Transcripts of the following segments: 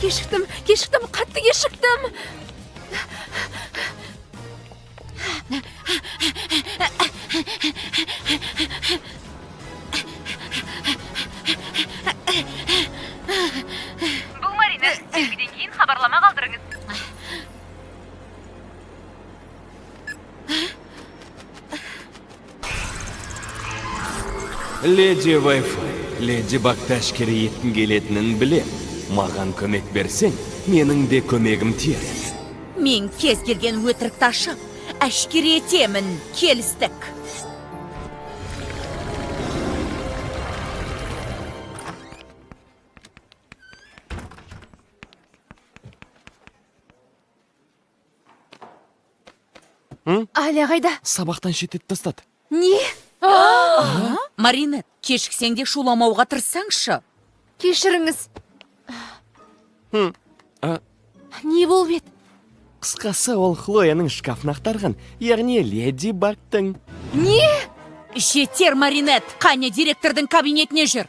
Кешіктім, кешіктім, қатты кешіктім. Бұл Марина. Белгіден кейін хабарлама қалдырыңыз. Леди Wi-Fi, Леди Багты әшкере еткің келетінін білем. Маған көмек берсең, менің де көмегім тиер еді. Мен кез келген өтірікті ашып, әшкере етемін. Келістік. Аля қайда? Сабақтан шеттетіп тастады. Не? Маринет, кешіксең де шуламауға тырыссаңшы. Кешіріңіз. А? Не болып еді? Қысқасы, ол Хлояның шкафын ақтарған, яғни Леди Багтың. Не? Жетер, Маринет, қане директордың кабинетіне жүр.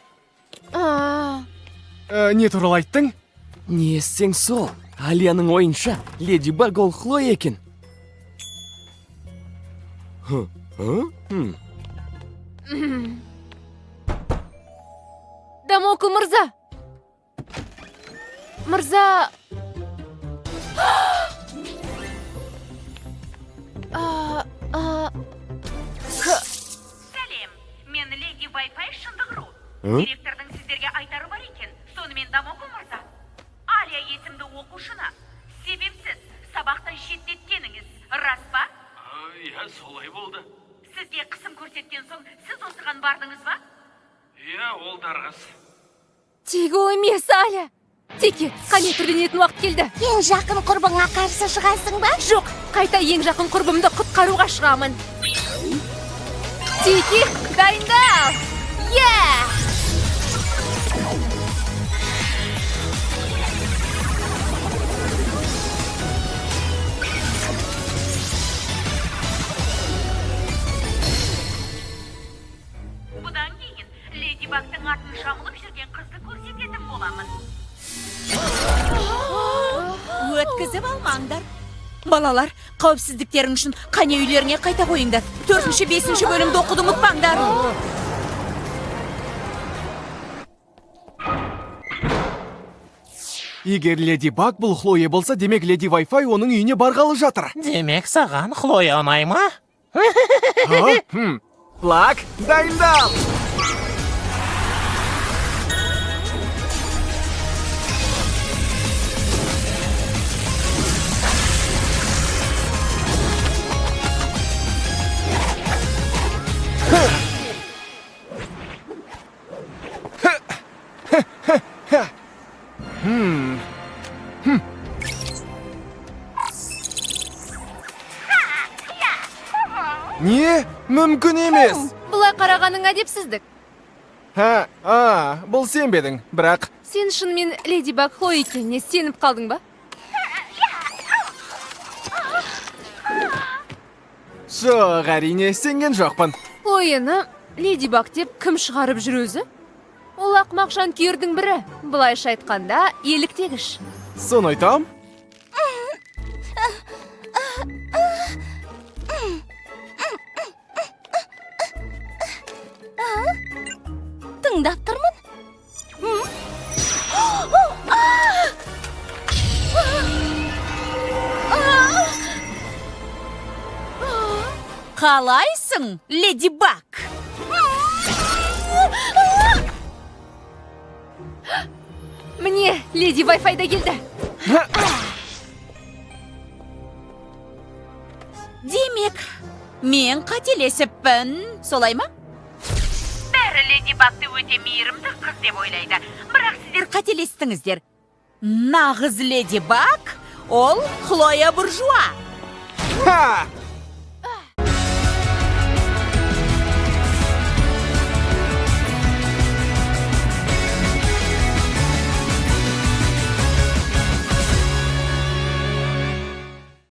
А, Не туралы айттың? Не естісең сол. Алияның ойынша, Леди Баг ол Хлоя екен. Хы, а? Хм. Дамокл мырза. Мырза. А, а, Сәлем. Мен Леди Wi-Fi шындығыру. Ы? Директордың сіздерге айтары бар екен. Сонымен Дамокл мырза. Алия есімді оқушыны себепсіз сабақтан шеттеткеніңіз рас па? Иә, солай болды. Сізге қысым көрсеткен соң сіз осыған бардыңыз ба? Иә, ол да рас. Тек ол емес, Аля. Теке, қане түрленетін уақыт келді. Ең жақын құрбыңа қарсы шығасың ба? Жоқ, қайта ең жақын құрбымды құтқаруға шығамын. Теке, дайындал! Иә! Бұдан кейін Леди Багтың атын жамылып жүрген қызды көрсететін боламын. Өткізіп алмаңдар. Балалар, қауіпсіздіктерің үшін қане үйлеріңе қайта қойыңдар. Төртінші, бесінші бөлімді оқуды ұмытпаңдар. Егер Леди Баг бұл Хлоя болса, демек Леди Wi-Fi оның үйіне барғалы жатыр. Демек, саған Хлоя ұнай ма? А? Хм. Плак, дайындал! Не? Мүмкін емес. Бұлай қарағаның әдепсіздік. Ха, а, бұл сен бе едің, бірақ Сен шынымен Леди Баг Хлоя екеніне сеніп қалдың ба? жоқ, әрине сенген жоқпын. Хлояны Леди Баг деп кім шығарып жүр өзі? Ол ақымақ жанкүйердің бірі. Былайша айтқанда, еліктегіш. Соны айтам. Тыңдап тұрмын. Қалайсың, Леди Баг? Міне, Леди Wi-Fi да келді. Демек, мен қателесіппін, солай ма? Бәрі Леди Багты өте мейірімді қыз деп ойлайды. Бірақ сіздер Сіздер қателестіңіздер. Нағыз Леди Баг ол Хлоя Буржуа. Ха!